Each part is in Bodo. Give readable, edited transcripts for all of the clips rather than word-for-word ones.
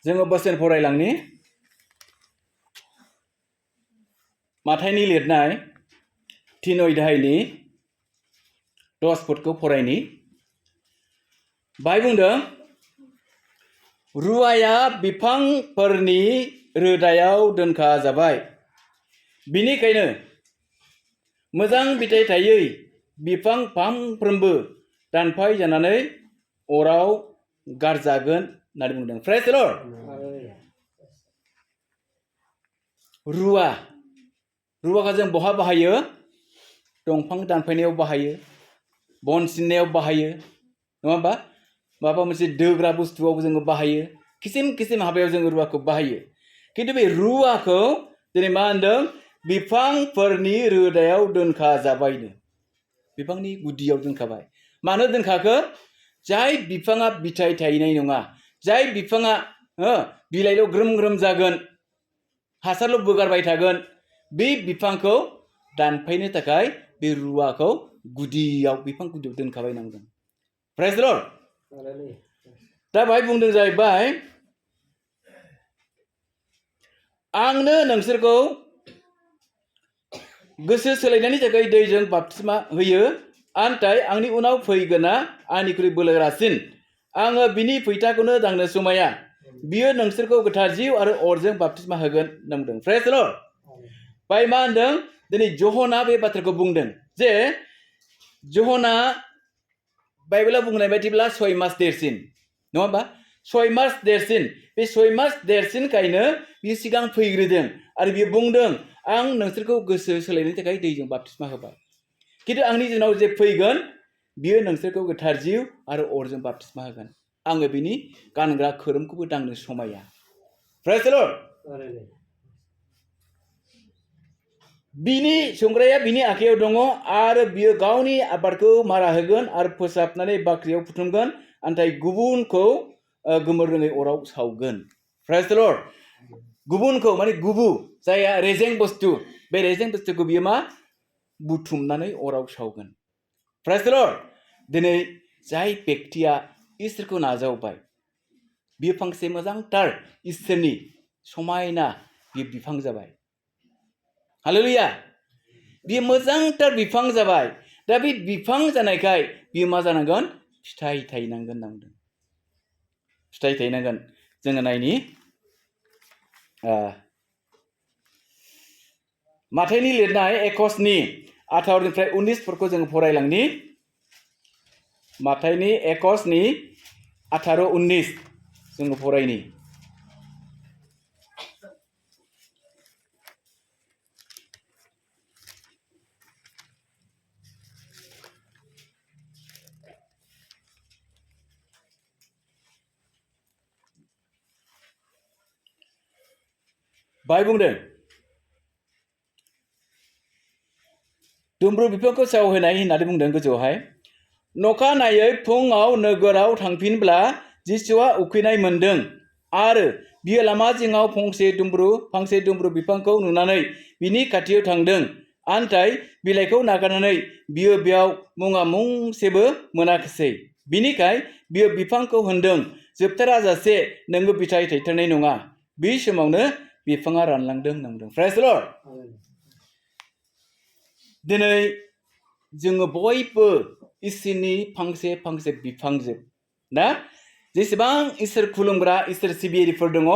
जोङो बोसोन फरायलांनि माथाइनि लिरनाय 3 अध्यायनि 10 फुटखौ फरायनि बाहाय बुंदों रुवाया बिफांफोरनि रोदायाव दोनखा जाबाय बिनिखायनो मोजां बिथाइ थायै बिफां फांफ्रोमबो दानफाय जानानै अराव गारजागोन होननानै बुंदों प्रेज द लर्ड रुवाखौ जों बहा बाहायो दंफां दानफायनायाव बाहायो बन सिननायाव बाहायो नङा होमबा माबा मोनसे दोग्रा बुस्थुआव जोङो बाहायो किसिम हाबायाव जोङो रुवाखौ बाहायो किन्तु बे रुवाखौ दिनै मा होनदों बिफांफोरनि रोदायाव दोनखा जाबायनो बिफांनि गुदियाव दोनखाबाय मानो दोनखाखो जाय बिफाङा बिथाइ थायनाय नङा जाय बिफाङा बिलाइल' ग्रोम ग्रोम जागोन हासारल' बोगारबाय थागोन बे बिफांखौ दानफायनो थाखाय बे रुवाखौ गुदियाव बिफां गुदियाव दोनखाबाय नांगोन प्रेज द लर्ड दा बाहाय बुंदों जाहैबाय आंनो नोंसोरखौ गोसो सोलायनायनि थाखाय दैजों बाप्तिस्मा होयो आन्थाय आंनि उनाव फैगोना आंनिख्रुइ बोलोगोरासिन आङो बिनि फैथाखौनो दांनो समाया बियो नोंसोरखौ गोथार जिउ आरो अरजों बाप्तिस्मा होगोन होनदों प्रेज द लर्ड बाय मा होनदों दिनै जहना बे बाथ्राखौ बुंदों जे जहना बाइबेलाव बुंनाय बायदिब्ला 6 मास देरसिन नङा होमबा 6 मास देरसिन बे 6 मास देरसिनखायनो बियो सिगां फैग्रोदों आरो बियो बुंदों आं नोंसोरखौ गोसो सोलायनायनि थाखाय दैजों बाप्तिस्मा होबाय किन्तु आंनि दिनाव जे फैगोन बियो नोंसोरखौ गोथार जिउ आरो अरजों बाप्तिस्मा होगोन आङो बिनि गानग्रा खोरोमखौबो दांनो समाया प्रेज द लर्ड बिनि संग्राया बिनि आखायाव दङ आरो बियो गावनि आबादखौ मारा होगोन आरो फोसाबनानै बाख्रियाव बुथुमगोन आन्थाय गुबुनखौ गोमोर रोङै अराव सावगोन प्रेज द लर्ड गुबुनखौ माने गुबु जायहा रेजें बुस्थु बे रेजें बुस्थुखौ बियो मा बुथुमनानै अराव सावगोन प्रेज द लर्ड दिनै जाय बेक्तिया इसोरखौ नाजावबाय बियो फांसे मोजांथार इसोरनि समायना बियो बिफां जाबाय हालेलुया बियो मोजांथार बिफां जाबाय दा बे बिफां जानायखाय बियो मा जानांगोन फिथाइ थायनांगोन नांदों फिथाइ थायनांगोन जोङो नायनि माथाइनि लिरनाय 21 18 19 जोङो फरायलांनि माथाइनि 21 18 19 जोङो फरायनि बाय बुंदों दुमब्रु बिफांखौ सावहोनाय होननानै बुंदों गोजौआवहाय नखानायै फुङाव नोगोराव थांफिनब्ला जिसुआ उखैनाय मोनदों आरो बियो लामा जिङाव फांसे दुमब्रु बिफांखौ नुनानै बिनि खाथियाव थांदों आन्थाय बिलाइखौ नागारनानै बियो बेयाव मुङा मुंसेबो मोनाखिसै बिनिखाय बियो बिफांखौ होनदों जोबथारा जासे नोङो बिथाइ थायथारनाय नङा बे समावनो बिफाङा रानलांदों होनदों प्रेज द लर्ड दिनै जोङो बयबो इसोरनि फांसे फांसे बिफांजों ना जेसेबां इसोर खुलुमग्रा इसोर सिबियारिफोर दङ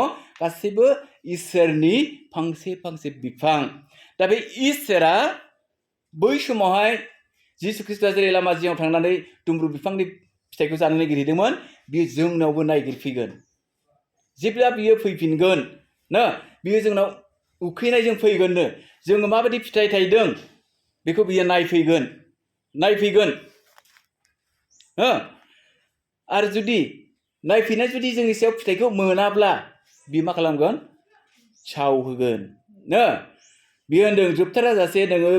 गासैबो इसोरनि फांसे फांसे बिफां दा बे इसोरा बै समावहाय जिसु ख्रिस्टआ जेरै लामा जिङाव थांनानै दुमब्रु बिफांनि फिथाइखौ जानो नागिरदोंमोन बियो जोंनावबो नागिरफैगोन जेब्ला बियो फैफिनगोन ना बियो जोंनाव उखैनायजों फैगोननो जोङो माबायदि फिथाइ थायदों बेखौ बियो नायफैगोन आरो जुदि नायफैनाय जुदि जोंनि सायाव फिथाइखौ मोनाब्ला बियो मा खालामगोन सावहोगोन ना बियो होनदों जोबथारा जासे नोङो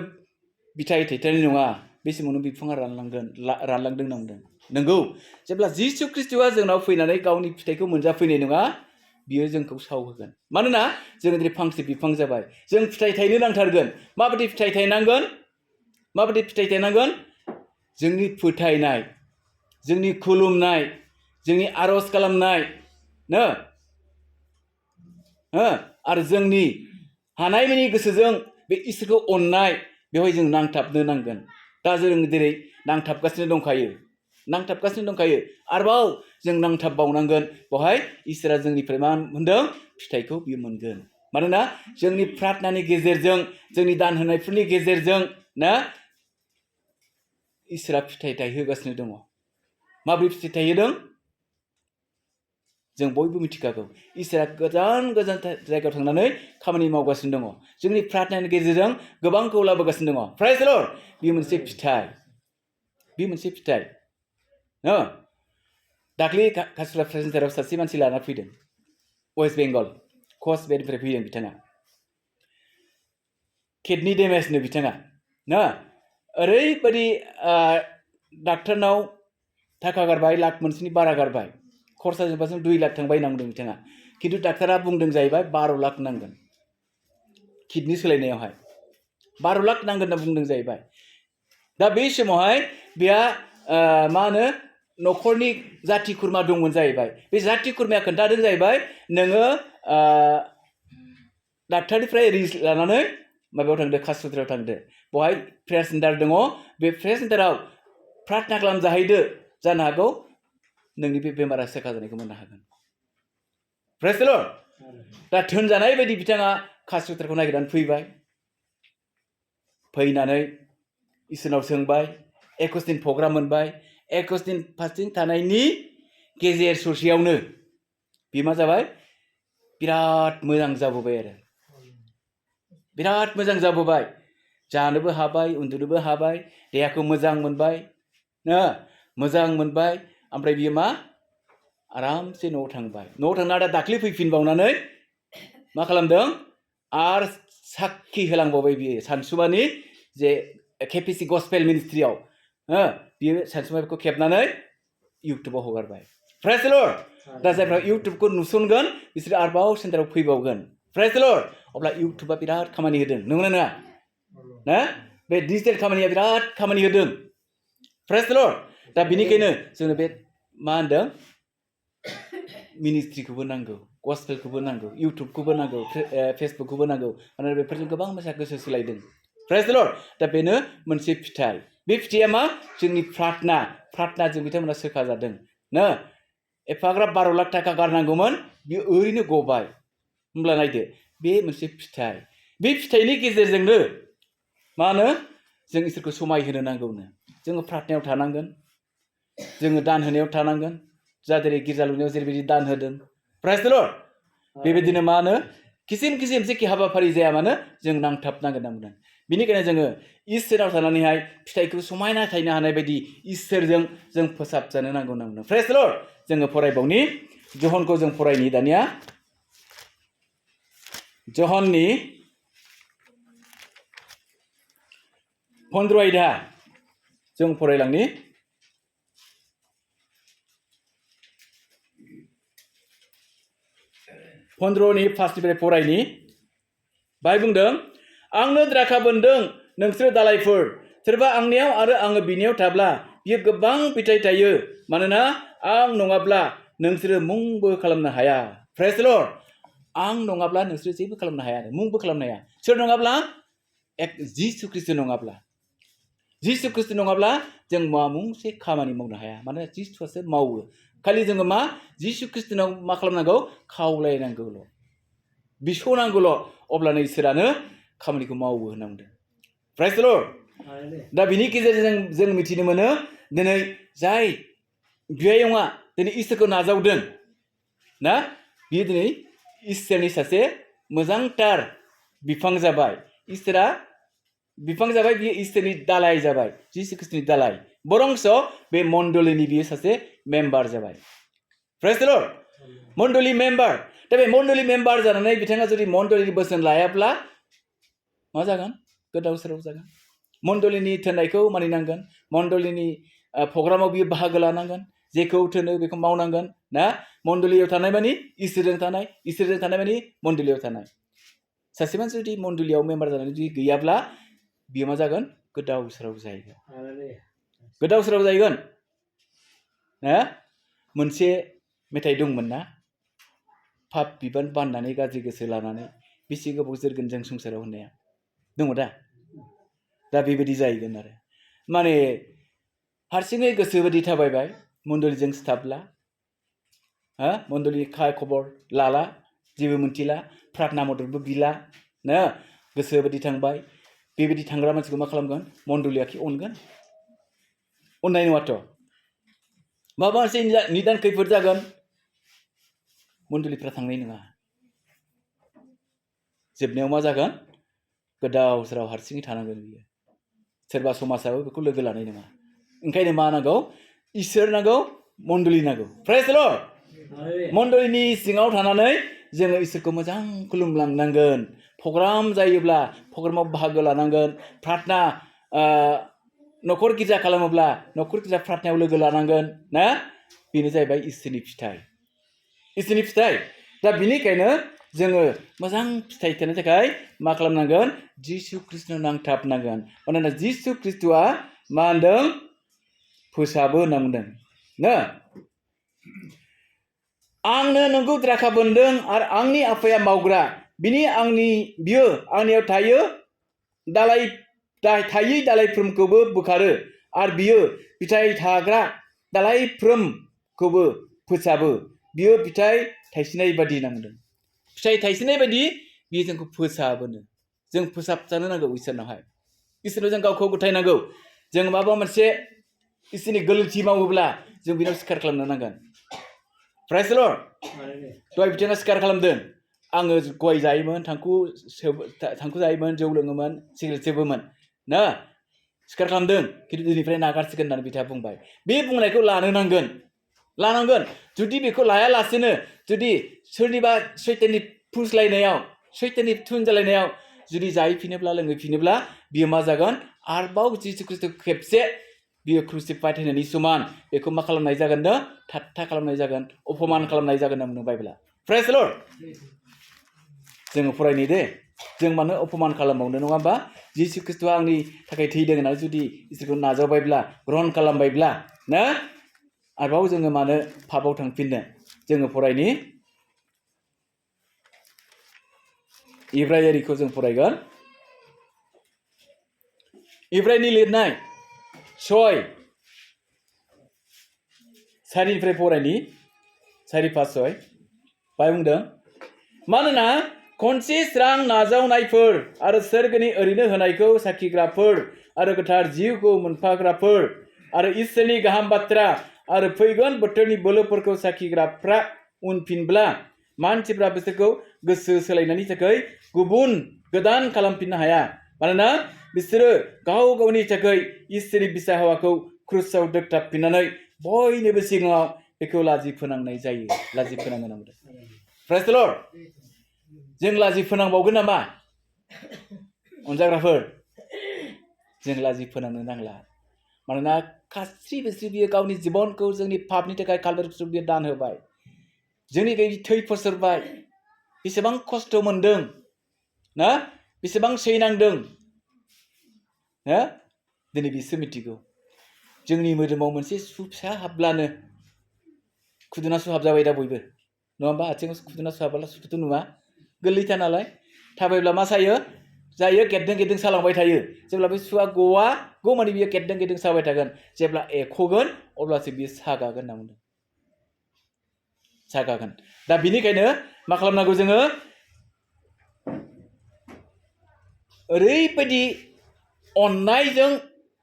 बिथाइ थायथारनाय नङा बे समावनो बिफाङा रानलांदों नांदों नंगौ जेब्ला जिसु ख्रिस्टआ जोंनाव फैनानै गावनि फिथाइखौ मोनजाफैनाय नङा बियो जोंखौ सावहोगोन मानोना जोङो दिनै फांसे बिफां जाबाय जों फिथाइ थायनो नांथारगोन माबायदि फिथाइ थायनांगोन जोंनि फोथायनाय जोंनि खुलुमनाय जोंनि आरज खालामनाय ना आरो जोंनि हानायमानि गोसोजों बे इसोरखौ अननाय बेवहाय जों नांथाबनो नांगोन। दा जों जेरै नांथाबगासिनो दंखायो आरोबाव जों नांथाबबावनांगोन। बेवहाय इसोरा जोंनिफ्राय मा होनदों? फिथाइखौ बियो मोनगोन। मानोना जोंनि प्रार्थनानि गेजेरजों, जोंनि दान होनायफोरनि गेजेरजों ना इसोरा फिथाइ थायहोगासिनो दङ। माबोरै फिथाइ थायहोदों? जों बयबो मिथिखागौ। इसोरा गोजान गोजान जायगायाव थांनानै खामानि मावगासिनो दङ। जोंनि प्रार्थनानि गेजेरजों गोबांखौ लाबोगासिनो दङ। प्रेज द लर्ड। बे मोनसे फिथाइ। बे मोनसे फिथाइ। दाख्लै कासुरा प्रेजेन्टाराव सासे मानसि लाना फैदों। वेस्ट बेंगल कच बेनिफ्राय फैदों बिथाङा। किडनि डेमेजनो बिथाङा ना ओरैबायदि डाक्टारनाव थाखा गारबाय, लाख मोनसेनि बारा गारबाय। खरसा जोबबाजों 2 लाख थांबाय होनना बुंदों बिथाङा। खिन्थु डाक्टारा बुंदों जाहैबाय 12 लाख नांगोन किडनि सोलायनायावहाय। 12 लाख नांगोन होनना बुंदों जाहैबाय। दा बे समावहाय बेहा मा होनो न'खरनि जाथि खुरमा दंमोन जाहैबाय। बे जाथि खुरमाया खोन्थादों जाहैबाय नोङो डाक्टारनिफ्राय रिलिज लानानै माबायाव थांदो, कासुद्रायाव थांदो। बेवहाय प्रेयार सेन्टार दङ। बे प्रेयार सेन्टाराव प्रार्थना खालामजाहैदो। जानो हागौ नोंनि बे बेमारा सोखा जानायखौ मोननो हागोन। प्रेज द लर्ड। दा थोनजानाय बायदि बिथाङा कासुद्राखौ नागिरनानै फैबाय। फैनानै इसोरनाव सोंबाय। 21 दिन प्रग्राम मोनबाय। 21 दिन फास्टिं थानायनि गेजेर ससेयावनो बे मा जाबाय? बिराद मोजां जाबोबाय आरो। बिराद मोजां जाबोबाय। जानोबो हाबाय, उन्दुनोबो हाबाय, देहाखौ मोजां मोनबाय। मोजां मोनबाय। ओमफ्राय बियो मा? आरामसे न'आव थांबाय। न'आव थांना दा दाख्लै फैफिनबावनानै मा खालामदों? आरो साखि होलांबावबाय बियो सानसुमानि जे केपिसि गस्पेल मिनिस्ट्रियाव। बियो सानसुमाखौ खेबनानै इउटुबाव हगारबाय। प्रेज द लर्ड। दा जायफ्रा इउटुबखौ नुसनगोन बिसोर आरोबाव सेन्टाराव फैबावगोन। प्रेज द लर्ड। अब्ला इउटुबा बिराद खामानि होदों। नंगौना नङा? बे डिजिटेल खामानिया बिराद खामानि होदों। प्रेज द लर्ड। दा बेनिखायनो जोंनो बे मा होनदों? मिनिस्ट्रिखौबो नांगौ, गस्पेलखौबो नांगौ, इउटुबखौबो नांगौ, फेसबुकखौबो नांगौ। मानोना बेफोरजों गोबां मानसिया गोसो सोलायदों। प्रेज द लर्ड। दा बेनो मोनसे फिथाइ। बे फिथाइया मा? जोंनि प्रार्थनाजों बिथांमोना सोखा जादों। एफाग्राब 12 लाख थाखा गारनांगौमोन, बियो ओरैनो गबाय। होमब्ला नायदो, बे मोनसे फिथाइ। बे फिथाइनि गेजेरजोंनो मा होनो? जों इसोरखौ समायहोनो नांगौनो। जोङो प्रार्थनायाव थानांगोन। जोङो दान होनायाव थानांगोन। जेरै गिर्जा लुनायाव जेरैबायदि दान होदों। प्रेज द लर्ड। बेबायदिनो मा होनो? किसिम जेखि हाबाफारि जाया मानो जों नांथाबनांगोन होनना बुंदों। बेनिखायनो जोङो इसोराव थानानैहाय फिथाइखौ समायना थायनो हानाय बायदि इसोरजों जों फोसाबजानो नांगौ होनना बुंदों। प्रेज द लर्ड। जोङो फरायबावनि जहनखौ जों फरायनि दानिया। जहननि 15 आयदा जों फरायलांनि। 15नि फार्स्टनिफ्राय फरायनि। बाहाय बुंदों, आंनो द्राखा बोन्दों, नोंसोरो दालायफोर। सोरबा आंनियाव आरो आङो बिनियाव थाब्ला बियो गोबां फिथाइ थायो। मानोना आं नङाब्ला नोंसोरो मुंबो खालामनो हाया। प्रेज द लर्ड। आं नङाब्ला नोंसोरो जेबो खालामनो हाया आरो मुंबो खालामनो हाया। सोर नङाब्ला? जिसु ख्रिस्ट नङाब्ला। जिसु ख्रिस्ट नङाब्ला जों माबा मोनसे खामानि मावनो हाया। मानोना जिसुआसो मावो। खालि जोङो मा? जिसु ख्रिस्टनाव मा खालामनांगौ? खावलायनांगौल', बिस'नांगौल'। अब्लानो इसोरानो खामानिखौ मावो होनना बुंदों। प्रेज द लर्ड। दा बिनि गेजेरजों जों मिथिनो मोनो, दिनै जाय बियायंआ दिनै इसोरखौ नाजावदों ना, बियो दिनै इसोरनि सासे मोजांथार बिफां जाबाय। इसोरा बिफां जाबाय, बियो इसोरनि दालाय जाबाय, जिसु ख्रिस्टनि दालाय। बरंस बे मण्डलिनि बियो सासे मेम्बार जाबाय। प्रेज द लर्ड। मण्डलि मेम्बार। दा बे मण्डलि मेम्बार जानानै बिथाङा जुदि मण्डलिनि बोसोन लायाब्ला मा जागोन? गोदाव सोराव जागोन। मण्डलिनि थोननायखौ मानिनांगोन। मण्डलिनि प्रग्रामाव बियो बाहागो लानांगोन। जेखौ थोनो बेखौ मावनांगोन ना। मण्डलियाव थानाय मानि इसोरजों थानाय, इसोरजों थानाय मानि मण्डलियाव थानाय। सासे मानसि जुदि मण्डलियाव मेम्बार जानानै जुदि गैयाब्ला बियो मा जागोन? गोदाव सोराव जाहैगोन। गोदाव सोराव जाहैगोन। मोनसे मेथाइ दंमोन ना, पाप बिबान बाननानै गाज्रि गोसो लानानै बेसे गोबाव जोरगोन जों संसाराव होननाया दङ दा दा बेबायदि जाहैगोन आरो माने हारसिङै गोसो बायदि थाबायबाय मण्डलिजों सिथाबला मण्डलिनि खबर लाला जेबो मोनथिला प्रार्थना मददबो बिला ना गोसो बायदि थांबाय बेबायदि थांग्रा मानसिखौ मा खालामगोन मण्डलिया कि अनगोन अननाय नङाथ' माबा मोनसे निदान खैफोद जागोन मण्डलिफ्रा थांनाय नङा जोबनायाव मा जागोन गोदाव सोराव हारसिङै थानांगोन बियो सोरबा समाजाबो बेखौ लोगो लानाय नङा ओंखायनो मा नांगौ इसोर नांगौ मण्डलि नांगौ प्रेज द लर्ड मण्डलिनि सिङाव थानानै जोङो इसोरखौ मोजां खुलुमलांनांगोन प्रग्राम जायोब्ला प्रग्रामाव बाहागो लानांगोन प्रार्थना न'खर गिर्जा खालामोब्ला न'खर गिर्जा प्रार्थनायाव लोगो लानांगोन ना बेनो जाहैबाय इसोरनि फिथाइ दा बिनिखायनो जोङो मोजां फिथाइ थानो थाखाय मा खालामनांगोन जिसु ख्रिस्ट'नाव नांथाबनांगोन मानोना जिसु ख्रिस्ट'आ मा होनदों फोसाबो होनना बुंदों ना आंनो नोंखौ द्राखा बोन्दों आरो आंनि आफाया मावग्रा बियो आंनियाव थायो थायै दालायफ्रोमखौबो बोखारो आरो बियो फिथाइ थाग्रा दालायफ्रोमखौबो फोसाबो बियो फिथाइ थाइसिनाय बादि होनना बुंदों फिथाइ थाइसिनाय बायदि बियो जोंखौ फोसाबोनो जों फोसाबजानो नांगौ इसोरनावहाय इसोरनाव जों गावखौ गथायनांगौ जों माबा मोनसे इसोरनि गोरोन्थि मावोब्ला जों बिनाव सिखार खालामनो नांगोन प्रेज द लर्ड दहाय बिथाङा सिखार खालामदों आङो गय जायोमोन थांखु जायोमोन जौ लोङोमोन सिगारेट सोबोमोन ना सिखार खालामदों खिन्थु दिनैनिफ्राय नागारसिगोन होननानै बिथाङा बुंबाय बे बुंनायखौ लानांगोन जुदि बेखौ लायालासेनो जुदि सोरनिबा सैताननि फुस्लायनायाव सैताननि थुन जालायनायाव जुदि जाहैफिनोब्ला लोंहैफिनोब्ला बियो मा जागोन आरोबाव जिसु ख्रिस्ट' खेबसे बियो क्रुसिफाइड होनायनि समान बेखौ मा खालामनाय जागोननो ठाट्टा खालामनाय जागोन अपमान खालामनाय जागोन होनना बुंदों बाइबेला प्रेज द लर्ड जोङो फरायनो दे जों मानो अपमान खालामबावनो नङा होमबा जिसु ख्रिस्ट'आ आंनि थाखाय थैदों होननानै जुदि इसोरखौ नाजावबायब्ला ग्रहन खालामबायब्ला ना आरोबाव जोङो मानो पापआव थांफिननो जोङो फरायनि इब्रायारिखौ जों फरायगोन इब्रायनि लिरनाय 6:4 फरायनि 4-5 बाय बुंदों मानोना खनसे स्रां नाजावनायफोर आरो सोरगोनि ओरैनो होनायखौ साखिग्राफोर आरो गोथार जिउखौ मोनफाग्राफोर आरो इसोरनि गाहाम बाथ्रा आरो फैगोन बोथोरनि बोलोफोरखौ साखिग्राफ्रा उनफिनब्ला मानसिफ्रा बिसोरखौ गोसो सोलायनायनि थाखाय गुबुन गोदान खालामफिननो हाया मानोना बिसोरो गाव गावनि थाखाय इसोरनि बिसा हौवाखौ क्रुसाव दोगथाबफिननानै बयनिबो सिगाङाव बेखौ लाजि फोनांनाय जायो लाजि फोनांगोन प्रेज द लर्ड जों लाजि फोनांबावगोन नामा अनजाग्राफोर जों लाजि फोनांनो नांला मानोना गासैबो बियो गावनि जिबनखौ जोंनि पापनि थाखाय कालभारियाव बियो दान होबाय जोंनि थै फसरबाय बेसेबां खस्थ' मोनदों ना बेसेबां सैनांदों ना दिनै बिसो मिथिगौ जोंनि मोदोमाव मोनसे सु फिसा हाबब्लानो खुदुना सु हाबजाबाय दा बयबो नङा होमबा आथिङाव खुदुना सु हाबब्ला सुखौथ' नुवा गोरलैथार नालाय थाबायब्ला मा जायो गेद्दें सालांबाय थायो जेब्ला बे सुआ गवा माने बियो गेद्दें साबाय थागोन जेब्ला एख'गोन अब्लासो बियो सागागोन होनना बुंदों सागागोन दा बिनिखायनो मा खालामनांगौ जोङो ओरैबायदि अननायजों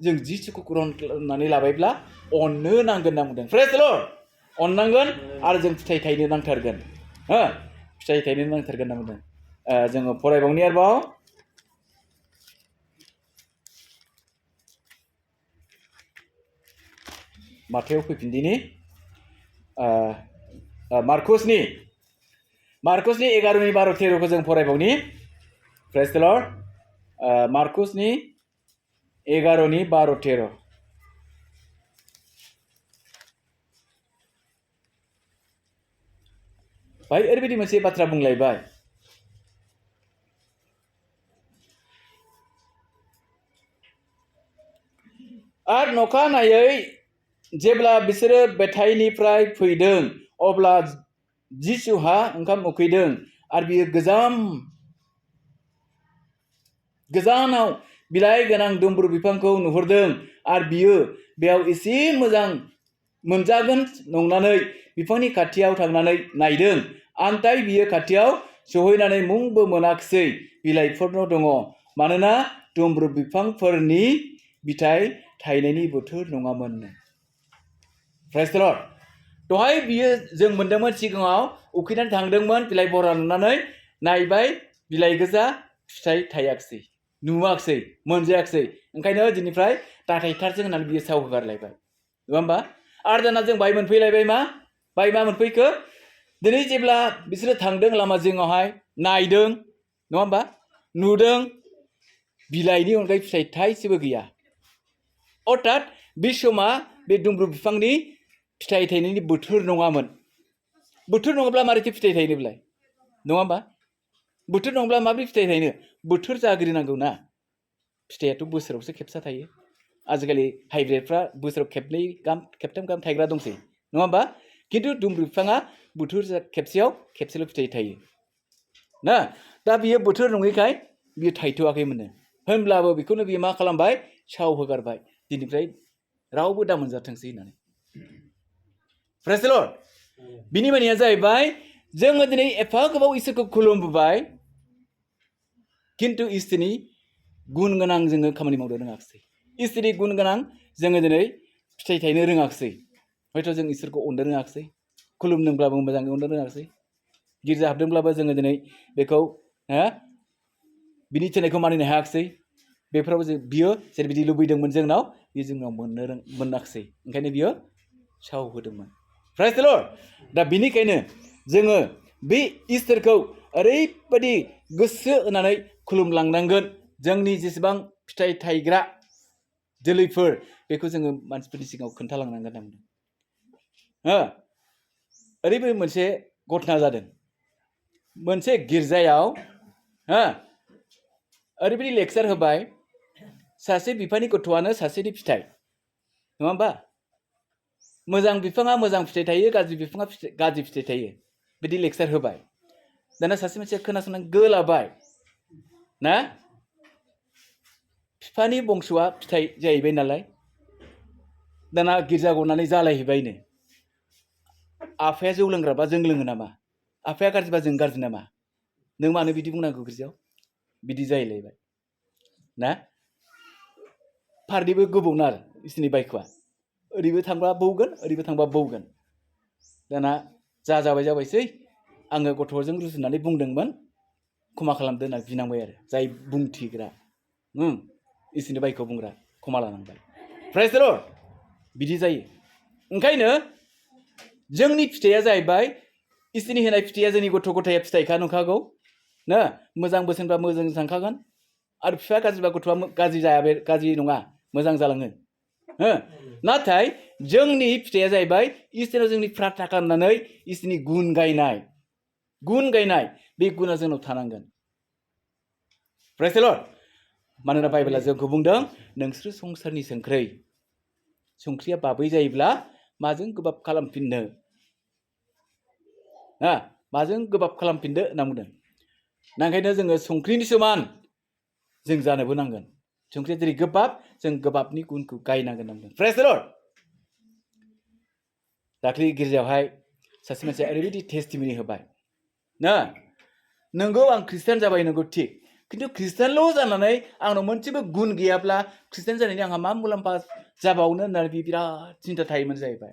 जों जिसुखौ ग्रहन खालामनानै लाबायब्ला अननो नांगोन होनना बुंदों प्रेज द लर्ड अननांगोन आरो जों फिथाइ थायनो नांथारगोन फिथाइ थायनो नांथारगोन होनना बुंदों जोङो फरायबावनि आरोबाव माथायाव फैफिनदिनि मार्कसनि 11:12-13 जों फरायबावनि प्रेज द लर्ड मार्कसनि 11:12-13 भाई ओरैबायदि मोनसे बाथ्रा बुंलायबाय आरो नखानायै जेब्ला बिसोरो बेथाइनिफ्राय फैदों अब्ला जिसुहा ओंखाम उखैदों आरो बियो गोजानाव बिलाइ गोनां दुम्ब्रु बिफांखौ नुहुरदों आरो बियो बेयाव एसे मोजां मोनजागोन नंनानै बिफांनि खाथियाव थांनानै नायदों। आन्थाय बियो खाथियाव सहैनानै मुंबो मोनाखिसै बिलाइफोरल' दङ मानोना दुम्ब्रु बिफांफोरनि बिथाइ थायनायनि बोथोर नङामोननो। प्रेज द लर्ड। दहाय बियो जों मोनदोंमोन सिगाङाव उखैनानै थांदोंमोन बिलाइ बरा नुनानै नायबाय बिलाइ गोजा फिथाइ थायाखिसै नुवाखिसै मोनजायाखिसै ओंखायनो दिनैफ्राय दाथायथारजों होननानै बियो साव होगारलायबाय नङा होमबा। आरो दाना जों बाहाय मोनफैलायबाय मा मोनफैखो दिनै जेब्ला बिसोरो थांदों लामा जिङावहाय नायदों नङा होमबा नुदों बिलाइनि अनगायै फिथाइ थाइसेबो गैया। अर्थात बे समा बे दुम्ब्रु बिफांनि फिथाइ थायनायनि बोथोर नङामोन। बोथोर नङाब्ला मारैथो फिथाइ थायनो बेलाय नङा होमबा। बोथोर नङाब्ला माबोरै फिथाइ थायनो बोथोर जाग्रोनांगौ ना। फिथाइयाथ' बोसोरावसो खेबसे थायो। आजिखालि हाइब्रिदफ्रा बोसोराव खेबनै गाहाम खेबथाम गाहाम थायग्रा दंसै नङा होमबा। खिन्थु दुम्ब्रु बिफाङा बोथोर खेबसेयाव खेबसेल' फिथाइ थायो ना। दा बियो बोथोर नङैखाय बियो थायथ'वाखैमोननो। होनब्लाबो बेखौनो बियो मा खालामबाय साव होगारबाय दिनैफ्राय रावबो दा मोनजाथोंसै होननानै। प्रेज द लर्ड। बिनि मानिया जाहैबाय जोङो दिनै एफा गोबाव इसोरखौ खुलुमबोबाय खिन्थु इसोरनि गुन गोनां जोङो खामानि मावनो रोङाखिसै। इसोरनि गुन गोनां जोङो दिनै फिथाइ थायनो रोङाखिसै। हयथ' जों इसोरखौ अननो रोङाखिसै खुलुमदोंब्लाबो मोजाङै अननो रोङाखिसै। गिर्जा हाबदोंब्लाबो जोङो दिनै बेखौ बिनि थिननायखौ मानिनो हायाखिसै। बेफोराव बियो जेरैबायदि लुबैदोंमोन जोंनाव बियो जोंनाव मोनाखिसै ओंखायनो बियो साव होदोंमोन। प्रेज द लर्ड। दा बिनिखायनो जोङो बे इसोरखौ ओरैबायदि गोसो होनानै खुलुमलांनांगोन जोंनि जेसेबां फिथाइ थायग्रा जोलैफोर बेखौ जोङो मानसिफोरनि सिगाङाव खोन्थालांनांगोन। ओरैबायदि मोनसे घटना जादों मोनसे गिर्जायाव ओरैबायदि लेक्सार होबाय सासे बिफानि गथ'आनो सासेनि फिथाइ नङा होमबा। मोजां बिफाङा मोजां फिथाइ थायो गाज्रि बिफाङा गाज्रि फिथाइ थायो बिदि लेक्सार होबाय। दाना सासे मानसिया खोनासंनानै गोलाबाय ना। बिफानि बंस'आ फिथाइ जाहैबाय नालाय दाना गिर्जा गनानै जालायहैबायनो। आफाया जौ लोंग्राबा जों लोङो नामा आफाया गाज्रिबा जों गाज्रि नामा नों मानो बिदि बुंनांगौ गिर्जायाव बिदि जाहैलायबाय ना। फारनैबो गोबावना आरो इसोरनि बायख'आ ओरैबो थांबा बौगोन ओरैबो थांबा बौगोन। दाना जाबायसै आङो गथ'जों रुजुनानै बुंदोंमोन क्षमा खालामदो होननानै बिनांबाय आरो जाय बुंथिग्रा इसोरनि बायखौ बुंग्रा क्षमा लानांबाय। प्रेज द लर्ड। बिदि जायो। ओंखायनो जोंनि फिथाइया जाहैबाय इसोरनि होनाय फिथाइया जोंनि गथ' गथाया फिथाइखा नंखागौ ना। मोजां बोसोनबा मोजां थांखागोन आरो बिफाया गाज्रिबा गथ'आ गाज्रि जाया बे गाज्रि नङा मोजां जालाङो। नाथाय जोंनि फिथाइया जाहैबाय इसोराव जोंनि प्रार्थना खालामनानै इसोरनि गुन गायनाय बे गुना जोंनाव थानांगोन। प्रेज द लर्ड। मानोना बाइबेला जोंखौ बुंदों नोंसोर संसारनि संख्रिया बाबै जायोब्ला माजों गोबाब खालामफिननो माजों गोबाब खालामफिनदो होनना बुंदों। ओंखायनो जोङो संख्रिनि समान जों जानोबो नांगोन। संख्रिया जेरै गोबाब जों गोबाबनि गुनखौ गायनांगोन होनना बुंदों। प्रेज द लर्ड। दाख्लै गिर्जायावहाय सासे मानसिया ओरैबायदि टेस्टिमनि होबाय ना। नोंगौ आं खृष्टान जाबाय नोंगौ थिग खिन्थु खृष्टानल' जानानै आंनाव मोनसेबो गुन गैयाब्ला खृष्टान जानायनि आंहा मा मुलाम्फा जाबावनो होननानै बे बिराद सिन्था थायोमोन जाहैबाय।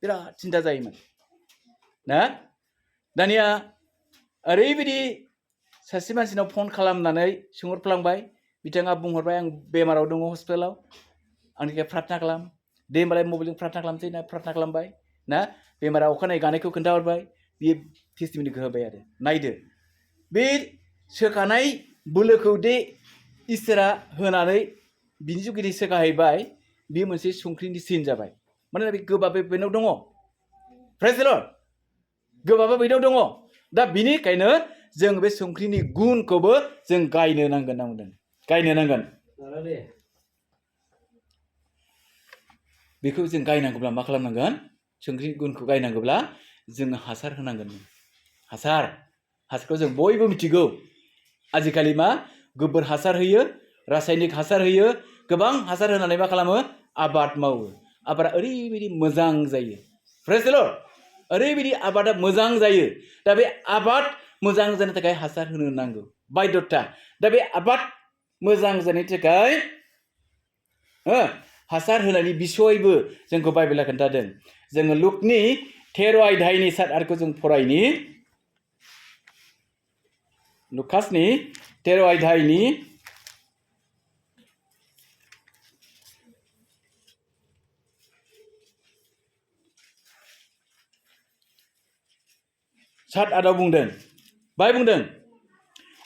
बिराद सिन्था जायोमोन ना। दानिया ओरैबायदि सासे मानसिनाव फन खालामनानै सोंहरफ्लांबाय बिथाङा बुंहरबाय आं बेमाराव दङ हस्पिटालाव आंनि थाखाय प्रार्थना खालाम। दे होमबालाय मबाइलजों प्रार्थना खालामसै होनना प्रार्थना खालामबाय ना। बेमारा अखानायै गानायखौ खोन्थाहरबाय बियो टेस्टिमनिखौ होबाय आरो नायदो बे सोखानाय बोलोखौ दे इसोरा होनानै बिनि जुगिदि सोखाहैबाय बे मोनसे संख्रिनि सिन जाबाय। मानोना बे गोबाब बेनाव दङ। प्रेज द लर्ड। गोबाबा बेनाव दङ। दा बिनिखायनो जों बे संख्रिनि गुनखौबो जों गायनो नांगोन होनना बुंदों। गायनो नांगोन। बेखौ जों गायनांगौब्ला मा खालामनांगोन संख्रिनि गुनखौ गायनांगौब्ला जोङो हासार होनांगोन हासारखौ जों बयबो मिथिगौ आजिखालि मा गोबोर हासार होयो रासायनिक हासार होयो गोबां हासार होनानै मा खालामो आबाद मावो आबादा ओरैबायदि मोजां जायो प्रेज द लर्ड ओरैबायदि आबादा मोजां जायो दा बे आबाद मोजां जानो थाखाय हासार होनो नांगौ बायद'था दा बे आबाद मोजां जानायनि थाखाय हासार होनायनि बिसयबो जोंखौ बाइबेला खोन्थादों जोङो लुकनि 13 अध्यायनि 7 आरो जों फरायनि लुकासनि 13 अध्यायनि 7 आदाव बुंदों बाय बुंदों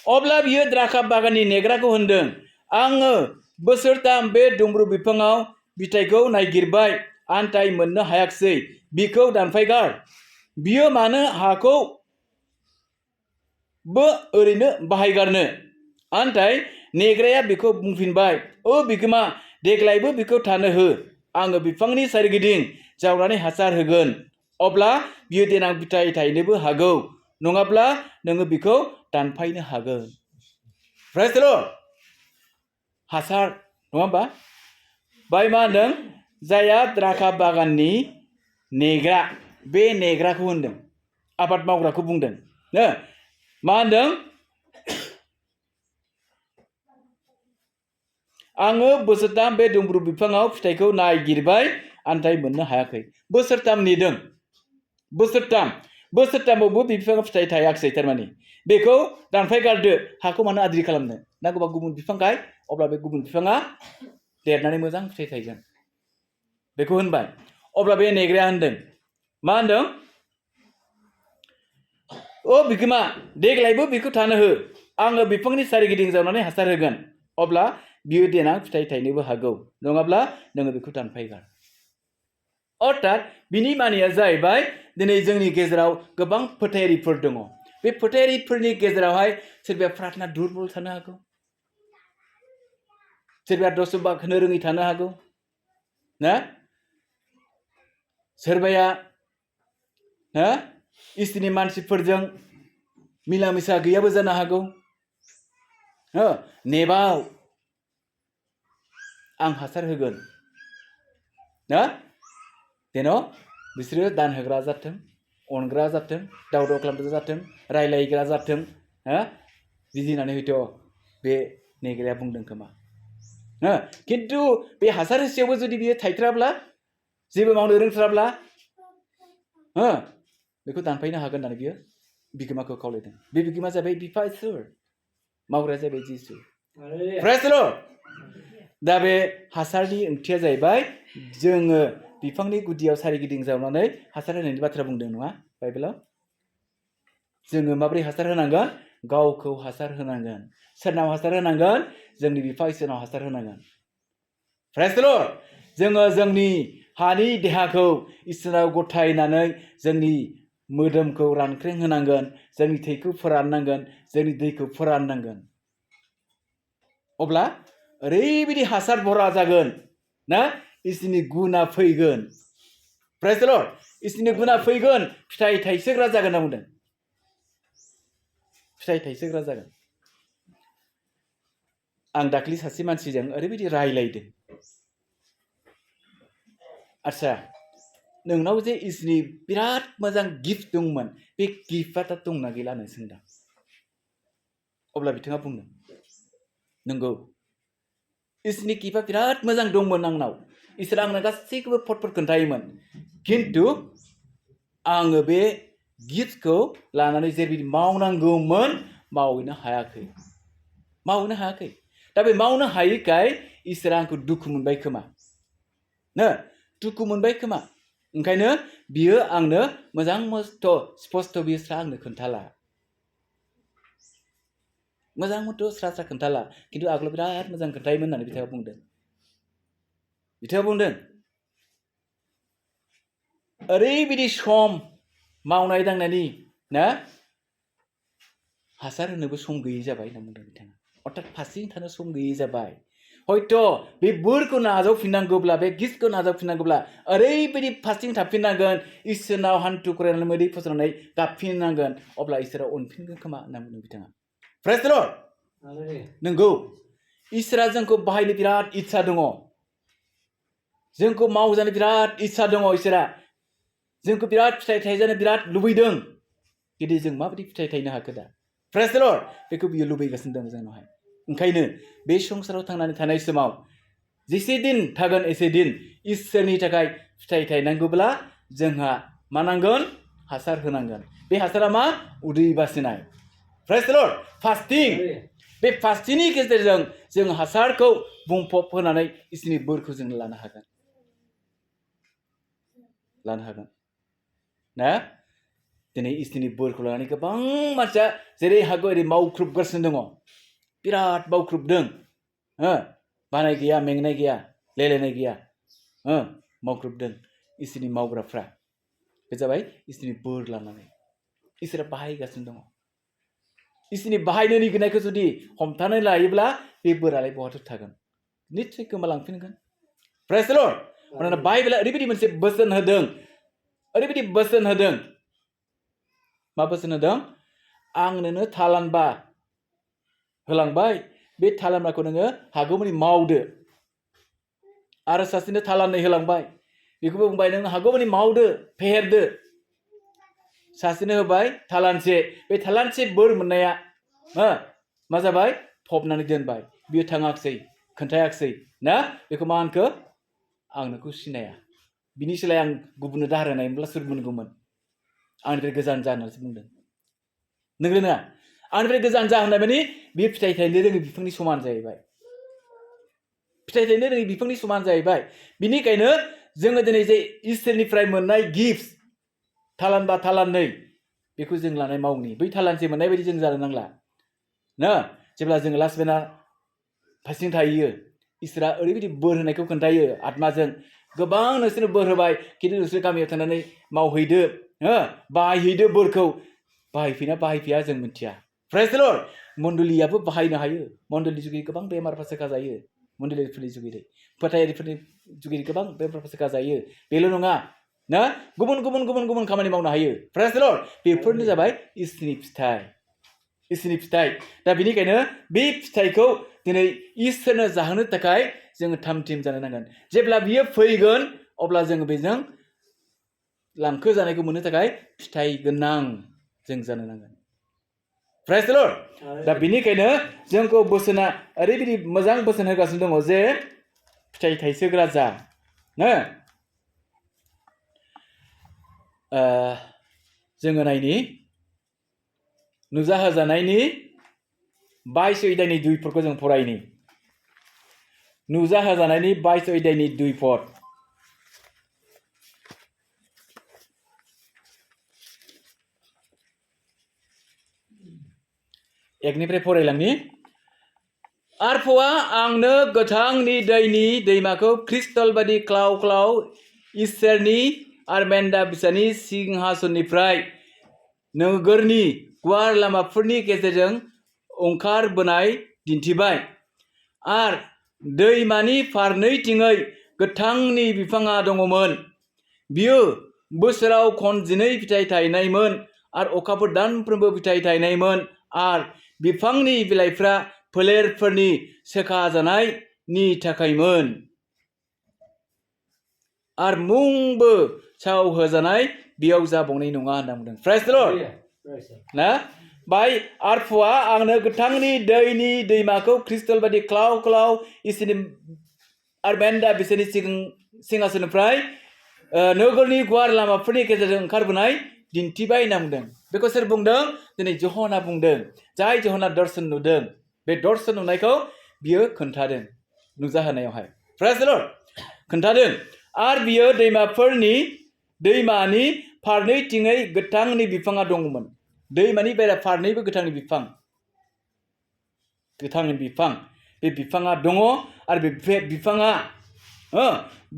अब्ला बियो द्राखा बागाननि नेग्राखौ होनदों आङो बोसोरथाम बे दुम्रु बिफाङाव बिथाइखौ नागिरबाय आन्थाय मोननो हायाखिसै बिखौ दानफायगार बियो मानो हाखौ बो ओरैनो बाहायगारनो आन्थाय नेग्राया बिखौ बुंफिनबाय ओ बिगोमा देग्लायबो बिखौ थानो हो आङो बिफांनि सोरगिदिं जावनानै हासार होगोन अब्ला बियो देनां फिथाइ थायनोबो हागौ नङाब्ला नोङो बिखौ दानफायनो हागोन प्रेज द लर्ड हासार नङा होमबा बाय मा होनदों जाया द्राखा बागाननि नेग्रा बे नेग्राखौ होनदों आबाद मावग्राखौ बुंदों मा होनदों आङो बोसोरथाम बे दुम्रु बिफाङाव फिथाइखौ नागिरबाय आन्थाय मोननो हायाखै बोसोरथाम नेदों बोसोरथामावबो बिफाङाव फिथाइ थायाखिसै थारमाने बेखौ दानफायगारदो हाखौ मानो आद्रि खालामनो नांगौबा गुबुन बिफां गाय अब्ला बे गुबुन बिफाङा देरनानै मोजां फिथाइ थायगोन बेखौ होनबाय अब्ला बे नेग्राया होनदों मा होनदों ओ बिगोमा देग्लायबो बिखौ थानो हो आङो बिफांनि सोरगिदिं जावनानै हासार होगोन अब्ला बियो देनां फिथाइ थायनोबो हागौ नङाब्ला नोङो बेखौ दानफायगार अर्थात बिनि मानिया जाहैबाय दिनै जोंनि गेजेराव गोबां फोथायारिफोर दङ बे फोथायारिफोरनि गेजेरावहाय सोरबाया प्रार्थना दुरबल थानो हागौ सोरबाया दसबाग होनो रोङै थानो हागौ ना सोरबाया इसोरनि मानसिफोरजों मिला मिसा गैयाबो जानो हागौ नेबाव आं हासार होगोन ना जेन' बिसोरो दान होग्रा जाथों अनग्रा जाथों दावदाव खालामग्रा जाथों रायलायग्रा जाथों बिदि होननानै हयथ' बे नेग्राया बुंदों खोमा खिन्थु बे हासार होसेयावबो जुदि बियो थायथ्राब्ला जेबो मावनो रोंथ्राब्ला बेखौ दानफायनो हागोन होननानै बियो बिगोमाखौ खावलायदों बे बिगोमा जाबाय बिफा इसोर मावग्राया जाबाय जिसु प्रेज द लर्ड दा बे हासारनि ओंथिया जाहैबाय जोङो बिफांनि गुदियाव सारिगिदिं जावनानै हासार होनायनि बाथ्रा बुंदों नङा बाइबेलाव जोङो माबोरै हासार होनांगोन गावखौ हासार होनांगोन सोरनाव हासार होनांगोन जोंनि बिफा इसोरनाव हासार होनांगोन प्रेज द लर्ड जोङो जोंनि हानि देहाखौ इसोराव गथायनानै जोंनि मोदोमखौ रानख्रें होनांगोन जोंनि थैखौ फोराननांगोन जोंनि दैखौ फोराननांगोन अब्ला ओरैबायदि हासार भरा जागोन ना इसोरनि गुना फैगोन प्रेज द लर्ड इसोरनि गुना फैगोन फिथाइ थाइसोग्रा जागोन होनना बुंदों फिथाइ थाइसोग्रा जागोन आं दाख्लि सासे मानसिजों ओरैबायदि रायलायदों आच्छा नोंनाव जे इसोरनि बिराद मोजां गिफ्ट दंमोन बे गिफ्टआ दा दंना गैला होननानै सोंदां अब्ला बिथाङा बुंदों नंगौ इसोरनि गिफ्टआ बिराद मोजां दंमोन आंनाव इसोरा आंनो गासैखौबो फटफोर खोन्थायोमोन खिन्थु आङो बे गिफ्टखौ लानानै जेरैबायदि मावनांगौमोन मावनो हायाखै दा बे मावनो हायैखाय इसोरा आंखौ दुखु मोनबाय खोमा ओंखायनो बियो आंनो मोजां मस्थ' स्पस्ट' बियो स्रा आंनो खोन्थाला मोजां मथ' स्रा खोन्थाला खिन्थु आगोलाव बिराद मोजां खोन्थायोमोन होननानै बिथाङा बुंदों ओरैबायदि सम मावनाय दांनायनि ना हासार होनोबो सम गैयै जाबाय होनना बुंदों बिथाङा अर्थात फारसेथिं थानो सम गैयै जाबाय हयथ' बे बोरखौ नाजावफिननांगौब्ला बे गिफ्टखौ नाजावफिननांगौब्ला ओरैबायदि फास्टिं थाफिननांगोन इसोरनाव हान्थु खरायनानै मोदै फसरनानै गाबफिननांगोन अब्ला इसोरा अनफिनगोन खोमा होनना बुंदों बिथाङा प्रेज द लर्ड नंगौ इसोरा जोंखौ बाहायनो बिराद इच्छा दङ जोंखौ मावजानो बिराद इच्छा दङ इसोरा जोंखौ बिराद फिथाइ थायजानो बिराद लुबैदों किन्तु जों माबायदि फिथाइ थायनो हाखो दा प्रेज द लर्ड बेखौ बियो लुबैगासिनो दं जोंनावहाय ओंखायनो बे संसाराव थांनानै थानाय समाव जेसे दिन थागोन एसे दिन इसोरनि थाखाय फिथाइ थायनांगौब्ला जोंहा मा नांगोन हासार होनांगोन बे हासारा मा उदै बासिनाय प्रेज द लर्ड फास्टिं बे फास्टिंनि गेजेरजों जों हासारखौ बुंफब होनानै इसोरनि बोरखौ जों लानो हागोन ना दिनै इसोरनि बोरखौ लानानै गोबां मानसिया जेरै हागौ ओरै मावख्रुबगासिनो दङ बिराद मावख्रुबदों बानाय गैया मेंनाय गैया लेलेनाय गैया मावख्रुबदों इसोरनि मावग्राफ्रा बे जाबाय इसोरनि बोर लानानै इसोरा बाहायगासिनो दङ इसोरनि बाहायनो लुगैनायखौ जुदि हमथानानै लायोब्ला बे बोरालाय बहाथो थागोन निश्चय गोमालांफिनगोन प्रेज द लर्ड मानोना बाइबेला ओरैबायदि मोनसे बोसोन होदों ओरैबायदि बोसोन होदों मा बोसोन होदों आं नोंनो थालानबा होलांबाय बे थालानबाखौ नोङो हागौमानि मावदो आरो सासेनो थालाननै होलांबाय बेखौबो बुंबाय नों हागौमानि मावदो फेहेरदो सासेनो होबाय थालानसे बे थालानसे बोर मोननाया मा जाबाय फबनानै दोनबाय बियो थाङाखसै खोन्थायाखसै ना बेखौ मा होनखो आं नोंखौ सिनाया बिनि सोलाय आं गुबुननो दाहार होनायमोनब्ला सोर मोनगौमोन आंनिफ्राय गोजान जा होननानैसो बुंदों नंगौ नङा आंनिफ्राय गोजान जा होननाय माने बे फिथाइ थायनो रोङै बिफांनि समान जाहैबाय फिथाइ थायनो रोङै बिफांनि समान जाहैबाय बिनिखायनो जोङो दिनै जे इसोरनिफ्राय मोननाय गिफ्ट थालानबा थालाननै बेखौ जों लानाय मावनि बै थालानसे मोननाय बायदि जों जानो नांला ना जेब्ला जोङो लास्ट बेना फारसेथिं थायो इसोरा ओरैबायदि बोर होनायखौ खोन्थायो आत्माजों गोबां नोंसोरनो बोर होबाय खिन्थु नोंसोर गामियाव थानानै मावहैदो बाहायहैदो बोरखौ बाहायफैना बाहायफैया जों मिथिया प्रेज द लर्ड मण्डलियाबो बाहायनो हायो मण्डलि जुगै गोबां बेमारफ्रा सोखाजायो मण्डलिफोरनि जुगै फोथायारिफोरनि जुगै गोबां बेमारफ्रा सोखाजायो बेल' नङा ना गुबुन गुबुन गुबुन गुबुन खामानि मावनो हायो प्रेज द लर्ड बेफोरनो जाबाय इसोरनि फिथाइ दा बेनिखायनो बे फिथाइखौ दिनै इसोरनो जाहोनो थाखाय जोङो थामथिम जानो नांगोन जेब्ला बियो फैगोन अब्ला जोङो बेजों लांखो जानायखौ मोननो थाखाय फिथाइ गोनां जों जानो नांगोन प्रेज द लर्ड दा बेनिखायनो जोंखौ बोसोना ओरैबायदि मोजां बोसोन होगासिनो दङ जे फिथाइ थाइसोग्रा जा जोङो नायनि नुजाहोजानायनि 22 अध्यायनि 2 पदखौ जों फरायनि नुजाहोजानायनि 22 अध्यायनि 2 पद एकनिफ्राय फरायलांनि आरफवा आंनो गोथांनि दैनि दैमाखौ क्रिस्टल बादि क्लाव क्लाव इसोरनि आरमेन्दा बिसानि सिंहासननिफ्राय नोगोरनि गुवार लामाफोरनि गेजेरजों ओंखारबोनाय दिन्थिबाय आर दैमानि फारनैथिङै गोथांनि बिफाङा दङमोन बियो बोसोराव खनजिनै फिथाइ थायनायमोन आर अखाफोर दानफ्रोमबो फिथाइ थायनायमोन आर बिफांनि बिलाइफ्रा फोलेरफोरनि सोखाजानायनि थाखायमोन आर मुंबो साव होजानाय बेयाव जाबावनाय नङा होनना बुंदों प्रेज द लर्ड ना बाय आरफवा आंनो गोथांनि दैनि दैमाखौ क्रिस्टल बादि क्लाव क्लाव इसोरनि आरमेन्दा बिसोरनि सिंहासननिफ्राय नोगोरनि गुवार लामाफोरनि गेजेरजों ओंखारबोनाय दिन्थिबाय होनना बुंदों बेखौ सोर बुंदों दिनै ज'हना बुंदों जाय ज'हना दर्शन नुदों बे दर्शन नुनायखौ बियो खोन्थादों नुजाहोनायावहाय प्रेज द लर्ड खोन्थादों आर बियो दैमानि फारनैथिङै गोथांनि बिफाङा दङमोन दैमानि बेरा फारनैबो गोथांनि बिफां बे बिफाङा दङ आरो बे बिफाङा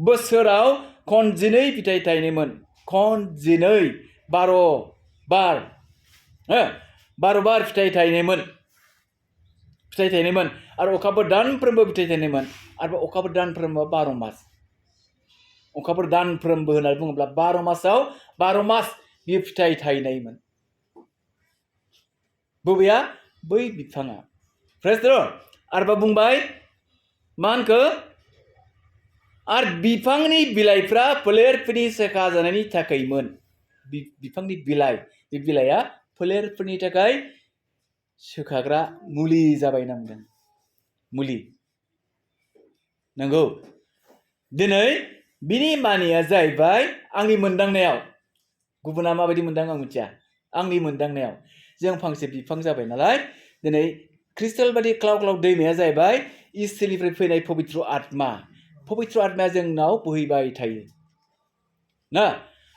बोसोराव खनजिनै फिथाइ थायनायमोन खनजिनै 12 बार फिथाइ थायनायमोन फिथाइ थायनायमोन आरो अखाफोर दानफ्रोमबो फिथाइ थायनायमोन आरो अखाफोर दानफ्रोमबो 12 मास अखाफोर दानफ्रोमबो होननानै बुङोब्ला 12 मासाव 12 मास बियो फिथाइ थायनायमोन बबेया बै बिफाङा प्रेज द लर्ड आरोबा बुंबाय मा होनखो आरो बिफांनि बिलाइफ्रा फोलेरफोरनि सोखा जानायनि थाखायमोन बिफांनि बिलाइ बे बिलाइया फोलेरफोरनि थाखाय सोखाग्रा मुलि जाबाय नांदों मुलि नंगौ दिनै बिनि मानिया जाहैबाय आंनि मोनदांनायाव गुबुना माबायदि मोनदां आं मिथिया आंनि मोनदांनायाव जों फांसे बिफां जाबाय नालाय दिनै क्रिस्टेल बादि क्लाव क्लाव दैमाया जाहैबाय इसोरनिफ्राय फैनाय पबित्र आत्माया जोंनाव बोहैबाय थायो ना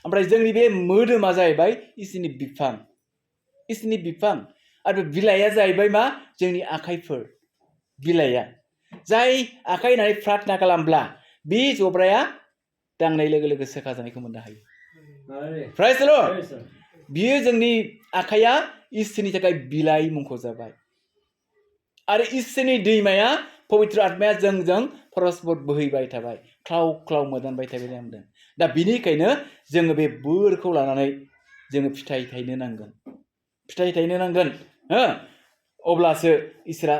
ओमफ्राय जोंनि बे मोदोमा जाहैबाय इसोरनि बिफां आरो बिलाइया जाहैबाय मा जोंनि आखाइफोर बिलाइया जाय आखाइ होनानै प्रार्थना खालामब्ला बे जब्राया दांनाय लोगो लोगो सोखा जानायखौ मोननो हायो प्रेज द लर्ड बियो जोंनि आखाइया इसोरनि थाखाय बिलाइ मुंख'जाबाय आरो इसोरनि दैमाया पवित्र आत्माया जोंजों परस्पर बोहैबाय थाबाय क्लाव क्लाव मोदानबाय थाबाय होनदों दा बिनिखायनो जोङो बे बोरखौ लानानै जोङो फिथाइ थायनो नांगोन अब्लासो इसोरा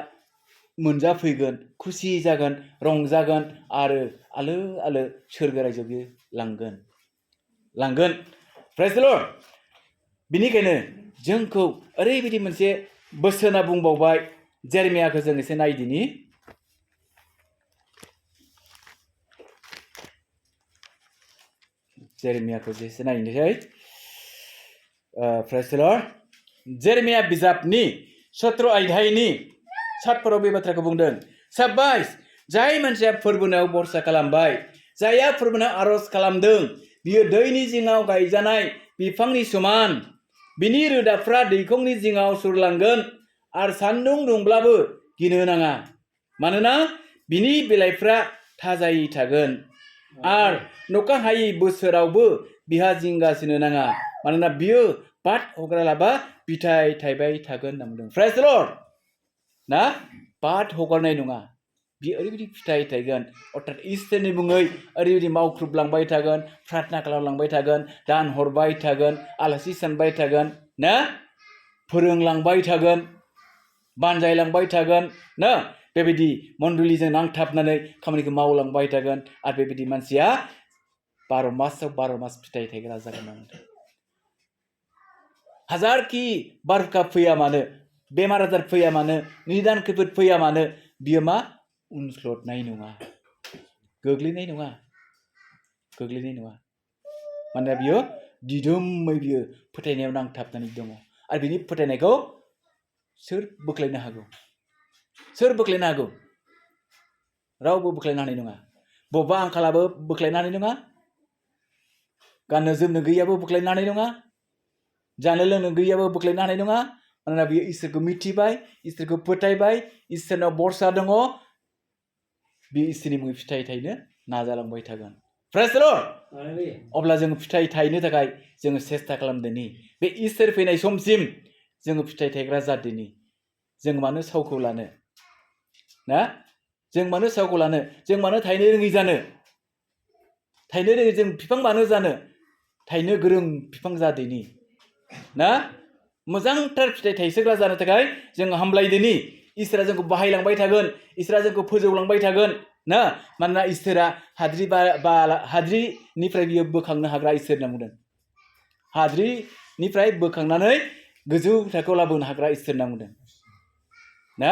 मोनजाफैगोन खुसि जागोन रंजागोन आरो आलो आलो सोरगो रायजोआव बियो लांगोन प्रेज द लर्ड बिनिखायनो जोंखौ ओरैबायदि मोनसे बोसोना बुंबावबाय जेरेमियाखौ जों एसे नायदिनि जेरेमियाखौ एसे नायनोसै प्रेज द लर्ड जेरेमिया बिजाबनि 17 अध्यायनि 7 फोराव बे बाथ्राखौ बुंदों साबायस जाय मानसिया फोरबोनायाव बरसा खालामबाय जायहा फोरबोनायाव आरज खालामदों बियो दैनि जिङाव गायजानाय बिफांनि समान बिनि रोदाफ्रा दैखंनि जिङाव सुरलांगोन आरो सान्दुं दुंब्लाबो गिनो नाङा मानोना बिनि बिलाइफ्रा थाजायै थागोन आरो नखा हायै बोसोरावबो बिहा जिंगासिनो नाङा मानोना बियो बाद हगारालाबा बिथाइ थायबाय थागोन होनना बुंदों प्रेज द लर्ड ना बाद हगारनाय नङा बियो ओरैबायदि फिथाइ थायगोन अर्थात इसोरनि मुङै ओरैबायदि मावख्रुबलांबाय थागोन प्रार्थना खालामलांबाय थागोन दान हरबाय थागोन आलासि सानबाय थागोन ना फोरोंलांबाय थागोन बानजायलांबाय थागोन ना बेबायदि मण्डलीजों नांथाबनानै खामानिखौ मावलांबाय थागोन आरो बेबायदि मानसिया 12 मास फिथाइ थायग्रा जागोन हाजारखि बारहुंखा फैया मानो बेमार आजार फैया मानो निदान खैफोद फैया मानो बियो मा उनस्लदनाय नङा गोग्लैनाय नङा मानोना बियो दिदोमै बियो फोथायनायाव नांथाबनानै दङ आरो बिनि फोथायनायखौ सोर बोख्लायनो हागौ रावबो बोख्लायनो हानाय नङा बबेबा आंखालाबो बोख्लायनो हानाय नङा गाननो जोमनो गैयाबो बोख्लायनो हानाय नङा जानो लोंनो गैयाबो बोख्लायनो हानाय नङा मानोना बियो इसोरखौ मिथिबाय इसोरखौ फोथायबाय इसोरनाव बरसा दङ बे इसोरनि मुङै फिथाइ थायनो नाजालांबाय थागोन प्रेज द लर्ड अब्ला जों फिथाइ थायनो थाखाय जोङो सेस्था खालामदोनि बे इसोर फैनाय समसिम जोङो फिथाइ थायग्रा जादोनि जों मानो सावखौ लानो ना जों मानो थायनो रोङै जानो थायनो रोङै जों बिफां मानो जानो थायनो गोरों बिफां जादोनि ना मोजांथार फिथाइ थाइसोग्रा जानो थाखाय जों हामलायदोनि इसोरा जोंखौ बाहायलांबाय थागोन इसोरा जोंखौ फोजौलांबाय थागोन ना मानोना इसोरा हाद्रिनिफ्राय बियो बोखांनो हाग्रा इसोर होनना बुंदों हाद्रिनिफ्राय बोखांनानै गोजौ थाखोआव लाबोनो हाग्रा इसोर होनना बुंदों ना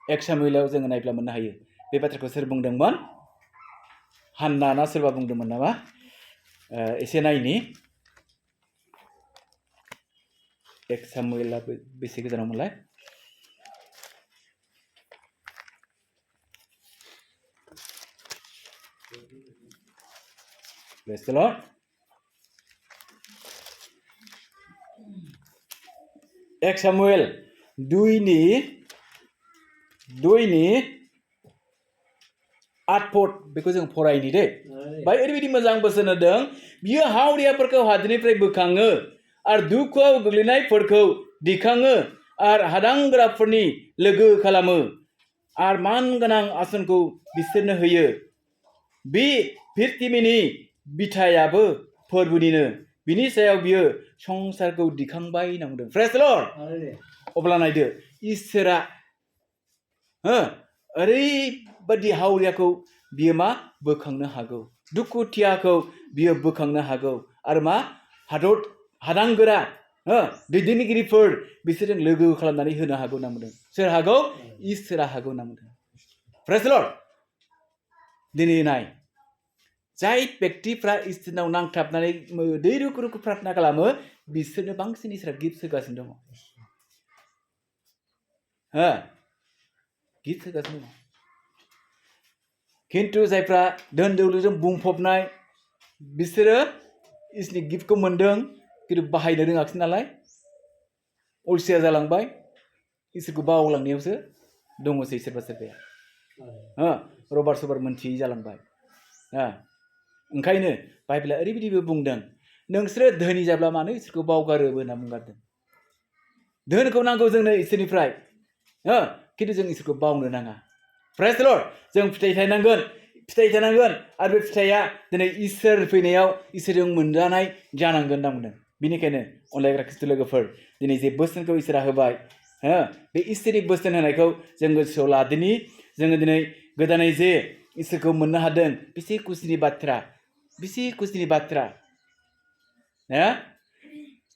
1 सामुएलाव जोङो नायब्ला मोननो हायो बे बाथ्राखौ सोर बुंदोंमोन हान्ना ना सोरबा बुंदोंमोन नामा एसे नायनि 1 सामुएला बेसे गोजानाव मोनलाय प्रेज द लर्ड 1 सामुएल 2नि 8 पद बेखौ जों फरायनि दे बाय ओरैबायदि मोजां बोसोन होदों बियो हावरियाफोरखौ हाद्रिनिफ्राय बोखाङो आरो दुखुआव गोग्लैनायफोरखौ दिखाङो आर हादांग्राफोरनि लोगो खालामो आर मान गोनां आसनखौ बिसोरनो होयो बे पृथ्वीनि बिथायाबो फोरबोनिनो बिनि सायाव बियो संसारखौ दिखांबाय होनना बुंदों प्रेज द लर्ड अब्ला नायदो इसोरा ओरैबादि हावरियाखौ बियो मा बोखांनो हागौ दुखुथियाखौ बियो बोखांनो हागौ आरो मा हादांगोरा दैदेनगिरिफोर बिसोरजों लोगो खालामनानै होनो हागौ होनना बुंदों सोर हागौ इसोरा हागौ होनना बुंदों प्रेज द लर्ड दिनै नाय जाय बेक्तिफ्रा इसोरनाव नांथाबनानै दै रुखु रुखु प्रार्थना खालामो बिसोरनो बांसिन इसोरा गिफ्ट होगासिनो दङ गिफ्ट होगासिनो दङ खिन्थु जायफ्रा धोन दौलतजों बुंफबनाय बिसोरो इसोरनि गिफ्टखौ मोन्दों खिन्थु बाहायनो रोङाखिसै नालाय अलसिया जालांबाय इसोरखौ बावलांनायावसो दङसै सोरबा सोरबाया रबार सबार मोनथियै जालांबाय ओंखायनो बाइबेला ओरैबायदिबो बुंदों नोंसोरो धोनि जाब्ला मानो इसोरखौ बावगारोबो होनना बुंगारदों धोनखौ नांगौ जोंनो इसोरनिफ्राय खिन्थु जों इसोरखौ बावनो नाङा प्रेज द लर्ड जों फिथाइ थानांगोन आरो बे फिथाइया दिनै इसोर फैनायाव इसोरजों मोनजानाय जानांगोन होनना बुंदों बेनिखायनो अनलायग्रा खृष्ट लोगोफोर दिनै जे बोसोनखौ इसोरा होबाय बे इसोरनि बोसोन होनायखौ जों गोसोआव लादिनि जोङो दिनै गोदानै जे इसोरखौ मोननो हादों बेसे खुसिनि बाथ्रा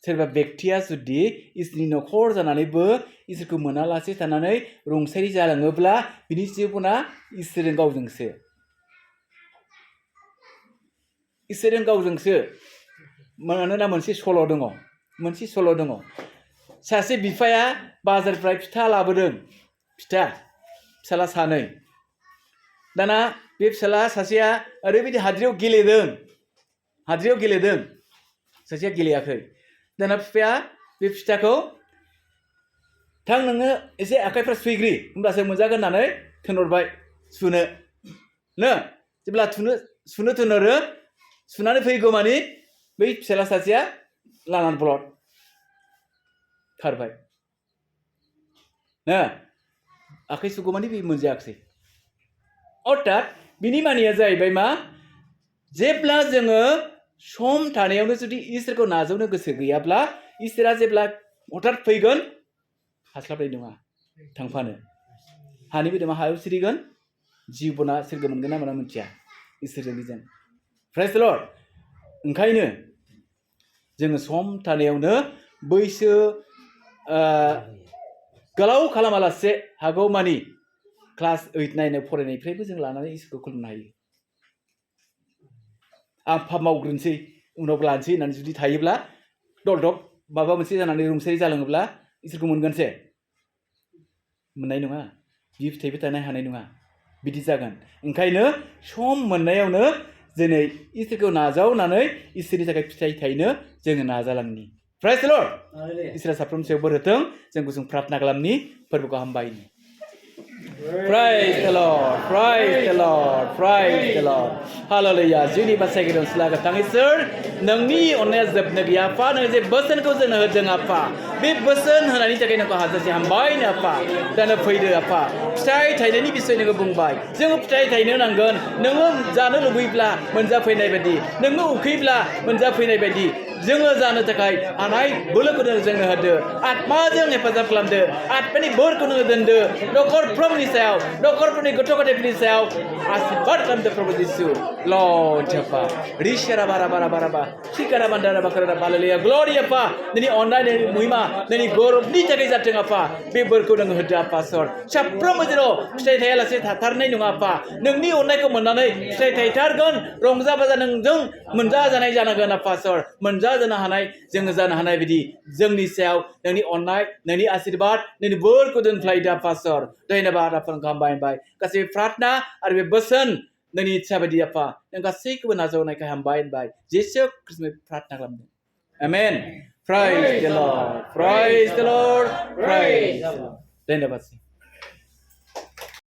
सोरबा बेक्तिया जुदि इसोरनि न'खर जानानैबो इसोरखौ मोनालासे थानानै रुंसारि जालाङोब्ला बिनि जिबना इसोरजों गावजोंसो मानोना मोनसे सल' दङ सासे बिफाया बाजारनिफ्राय फिथा लाबोदों फिसाला सानै दाना बे फिसाला सासेया ओरैबायदि हाद्रियाव गेलेदों सासेया गेलेयाखै दाना बिफाया बे फिथाखौ थां नोङो एसे आखाइफ्रा सुइग्रि होमब्लासो मोनजागोन होननानै थिनहरबाय सुनो जेब्ला सुनो थिनहरो सुनानै फैगौ मानि बै फिसाला सासेया लानानै ब्लद खारबाय आखाइ सुगौ मानि बे मोनजायाखिसै अर्थात बिनि मानिया जाहैबाय मा जेब्ला जोङो सम थानायावनो जुदि इसोरखौ नाजावनो गोसो गैयाब्ला इसोरा जेब्ला हठात फैगोन हास्लाबनाय नङा थांफानो हानि बायदि मा हायाव सिरिगोन जिबना सोरगो मोनगोन ना मोना मिथिया इसोरजों बिजों प्रेज द लर्ड ओंखायनो जोङो सम थानायावनो बैसो गोलाव खालामालासे हागौमानि क्लास 8 9 फरायनायनिफ्रायबो जों लानानै इसोरखौ खुलुमनो हायो आं पाप मावग्रोनोसै उनाव लानोसै होननानै जुदि थायोब्ला दलदब माबा मोनसे जानानै रुंसारि जालाङोब्ला इसोरखौ मोनगोनसै मोननाय नङा बि फिथाइबो थानो हानाय नङा बिदि जागोन ओंखायनो सम मोननायावनो दिनै इसोरखौ नाजावनानै इसोरनि थाखाय फिथाइ थायनो जोङो नाजालांनि प्रेज द लर्ड इसोरा साफ्रोम सायाव बोर होथों जों गुसुं प्रार्थना खालामनि फोरबोखौ हामबायनि Praise the Lord, praise the Lord, praise the Lord. Hallelujah. Juni basagiron selagatang Isor. Nangni onnya zebne gaya apa? Nang je bosan kau zena hujung apa? Be bosan hanani takai nak hasa si hambai ni apa? Dan faida apa? Ptai thai ni bisai nak bungbai. Jangan ptai thai ni nanggan. Nangam jana lubui pla menja fainai bedi. Nangam ukhi pla menja fainai bedi. Jangan jana takai anai boleh kau jangan hada. Atma jangan hefaza kelam de. Atma ni bor kau nangdende. Dokor prom ni sayau. Dokor prom ni gotok ada ni sayau. Asibat kelam de Prabhu Yesu. Lord japa. Rishara bara bara bara bara. Sikara bandara bakara balalia. Glory apa? Nini online ni muhima. Nini gorob ni takai jatuh apa? Bebor kau nang hada apa sor. Saprom majero. Stay thai lah stay thar nai nung apa? Nung ni online kau mana nai? Stay thai thar gan. Rongza baza nung jeng. Menja janai jana gan apa sor. Menja jana hanai. Jeng jana hanai bidi. Jeng ni sayau. Nini online. Nini asirbat. Nini bor kau dan fly da apa sor. Dahina bar apa ngambai bai. Kasih pratna. Arbe bosan. Nani iच्छा बायदि apa नों गासैखौबो नाजावनायखाय हामबाय होनबाय जेसु ख्रिस्टनि प्रार्थना खालामदों आमेन praise the Lord praise the Lord praise the Lord धन्यवाद